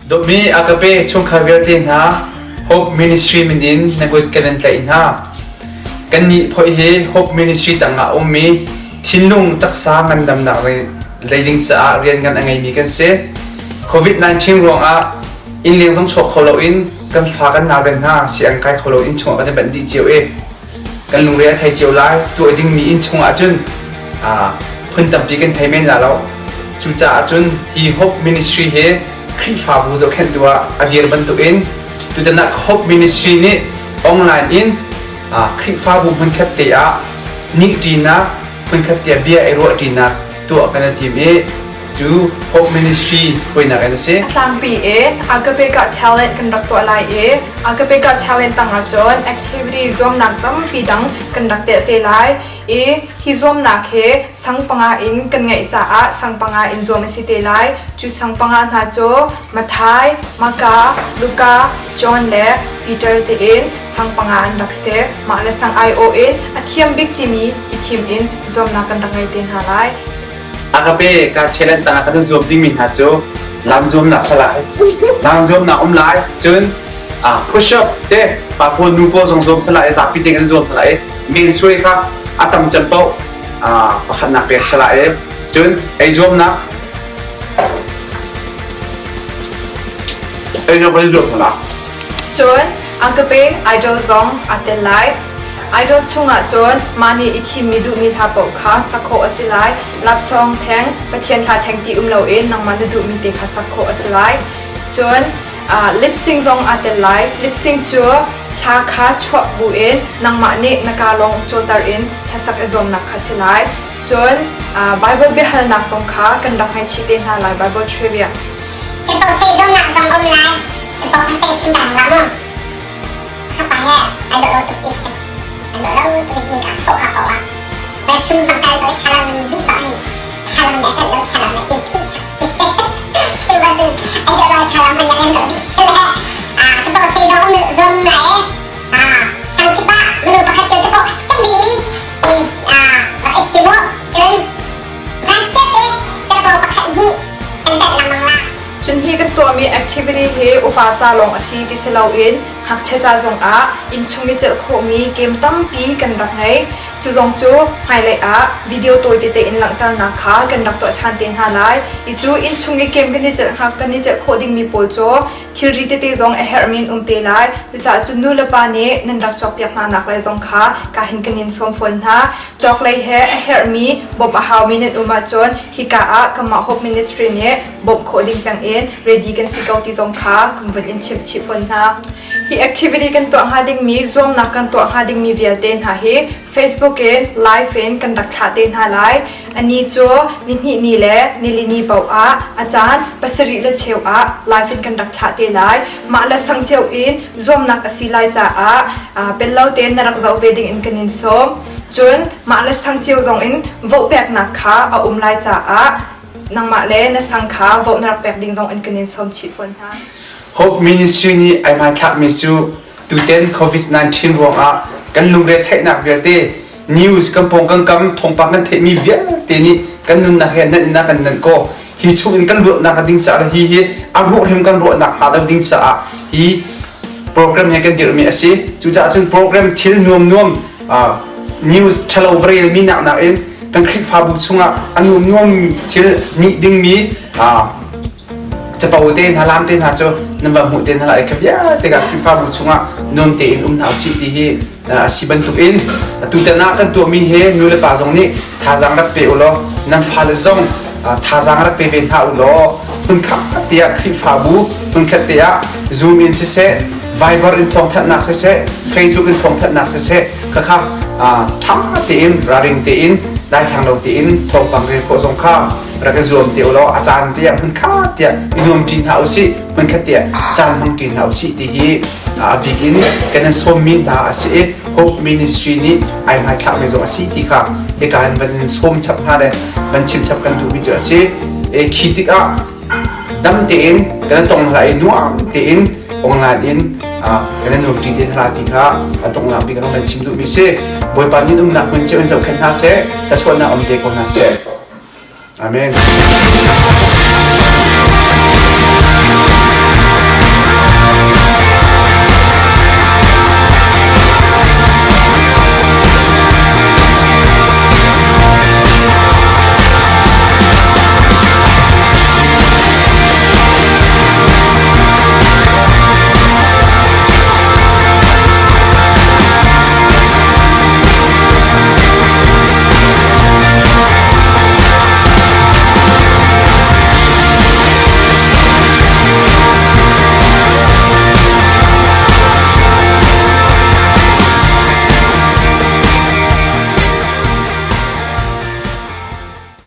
Dawtmi Agape chungkhar vialte hna, Hope Ministry min in na kut kan in tlaih hna. Kannih phoih hi Hope Ministry tangah a ummi thinlung taksa ngandamnak lei ding caah rian ngan a ngeimi kan si. COVID-19 ruangah innleng zong chuak kho loin kan fa kan nau le hna sianginn kai kho loin innchung ah kan i banh dih cio i kan lungre a thei cio lai. Tuah dingmi innchung ah cun phun tampi kan thei men la lo. Cucaah cun hi Hope Ministry hi Khrihfabu zohkhenhtu ah a dir bantukin tutan ah Hope Ministry nih online in Khrihfabu hmunkhat te ah nihṭinak hmunkhat te ah bia i ruahṭinak tuah kan i tim i cu Hope Ministry hruainak in a si. A tlangpi in Agape Got Talent kan rak tuah lai i Agape Got Talent tangah cun activity zuamnak tampi dang kan rak telh te lai i hi zuamnak hi sang panga in kan ngeih caah sang panga in zuam a si te lai. Cu sang panga hna cu Matthai, Maka, Luka, John le Peter tiin sang panga an rak si. Mah le sang aiawh in a thiam bik timi i thim in zuamnak kan rak ngei te hna lai. Agape ka talent tangah kan zuam dingmi hna cu lam zuamnak salai, lam zuamnak um lai, cun push up te pa pawl nu pawl zong zuam salai, zapi te kan zuam salai, men suai kha a tam cem paoh pakhatnak pek salai, cun ei zuamnak ei zuam kan zuam salai. Cun Agape Idol zong aa tel lai. Idol chungah cun mah nih i thimmi duhmi hla paoh kha sak khawh a si lai. Love song theng, Pathian hla theng ti um loin nangmah na duhmi te kha sak khawh a si lai. Cun lip sync zong aa tel lai. Lip sync cu hla kha chuah buin nangmah nih na kaa lawng cawlter in hlasak i zuamnak kha si lai. Cun Bible biahalnak zong kha kan rak ngaihchih te hna lai Bible trivia. Capo sehzawmnak zong um lai. Capo kha pek chung ta hlah mu. Khapa he ai dawh lo tuk ti si. Ai dawh lo tuk i zingka thawh ka ko ah. Bai sum bang kal ko i thlalang bih pah in thlalang le celh lo thlalang le tin thui tha ti si. Cu bantuk ai dawh lo thlalang man le rem lo bih si le. Ah capo sehzawm um zom lai e. Ah sang kip ah minung pakhat cio capo a thiam bikmi i ah rak i thim u. Cun Vanchiat te capo pakhat hnih kan telh lengmang la. Cun hi kan tuahmi activity hi upa ca lawng a si ti si loin ngakchia ca zongah innchung i celh khawhmi game tampi kan rak ngei. Cu zong cu hmailei ah video tawi tete in langhternak kha kan rak tuah ṭhan te hna lai. I cu innchung i game kan i celh kan i celh khawh dingmi pawl cu thilri tete zong a herhmi an um te lai. Cucaah cun nu le pa nih nan rak cawkpiak hna nak lai zong kha ka hin kan in sawm fawn hna. Cawklei he a herhmi bawmh a haumi nan um ahcun hika ah kanmah Hope Ministry nih bawmh khawh ding peng in ready kan si ko ti zong kha kan vun in chimh chih fawn hna. Hi activity kan tuah hnga dingmi, zuamnak kan tuah hnga dingmi vialte hna hi Facebook in live in kan rak thlah te hna lai. Ani cu nihnih ni le nilini paoh ah a caan pasarih le cheu ah live in kan rak thlah te lai. Mah le sang cio in zuamnak a si lai caah pel lo tein na rak zoh ve ding in kan in sawm. Cun mah le sang cio zong in vote peknak kha a um lai caah nangmah le na sang kha vote na rak pek ding zong in kan in sawm chih fawn hna. Hope Ministry nih ai hmaithlakmi cu tuten COVID-19 ruangah kan lungre theihnak vialte news kan pawng kan kam thawngpang kan theihmi vialte nih kan nunnak he nan in a kan nanh kaw hi chung in kan luatnak ding caah le hi hi a ruah hrim kan ruahnak hnga lo ding caah hi program he kan dirhmi a si. Cucaah cun program thil nuam nuam news ṭhalo va relmi nak nakin kan Khrihfabu chungah a nuam nuam thil nih dingmi capo te hna lam te hna cu nan va hmuh te hna lai kha vialte ka Khrihfabu chungah nuam tein um hna usih ti hi a si bantukin tutan ah kan tuahmi he nu le pa zong nih thazaang rak pe u law nan fale zong thazaang rak pe ve hna u law hmunkhat te ah Khrihfabu hmunkhat te ah Zoom in siseh Viber in thawngthanhnak siseh Facebook in thawngthanhnak siseh khakha ṭha tein ralring tein daithlang lo tein thawngpang rel khawh zong kha rak i zuam te u law a caan te ah hmunkhat tiah i nuam ṭi hna usih hmunkhat tiah caan hmang ṭi hna usih ti hi a bik in kan in sawmmi hna a si i Hope Ministry nih ai hmaithlakmi zong a si ti kha hika hin van in sawm chap hna le van chim chap kan duhmi cu a si. E khi tikah dam tein kan tong hna i nuam tein online in kan in nuam ṭi te hna ti kha a donghnak bik kan chim duhmi si. Bawipa nih umnak hmun cio in zohkhenh hna seh, thluachuahnak um te ko hna seh. Amen.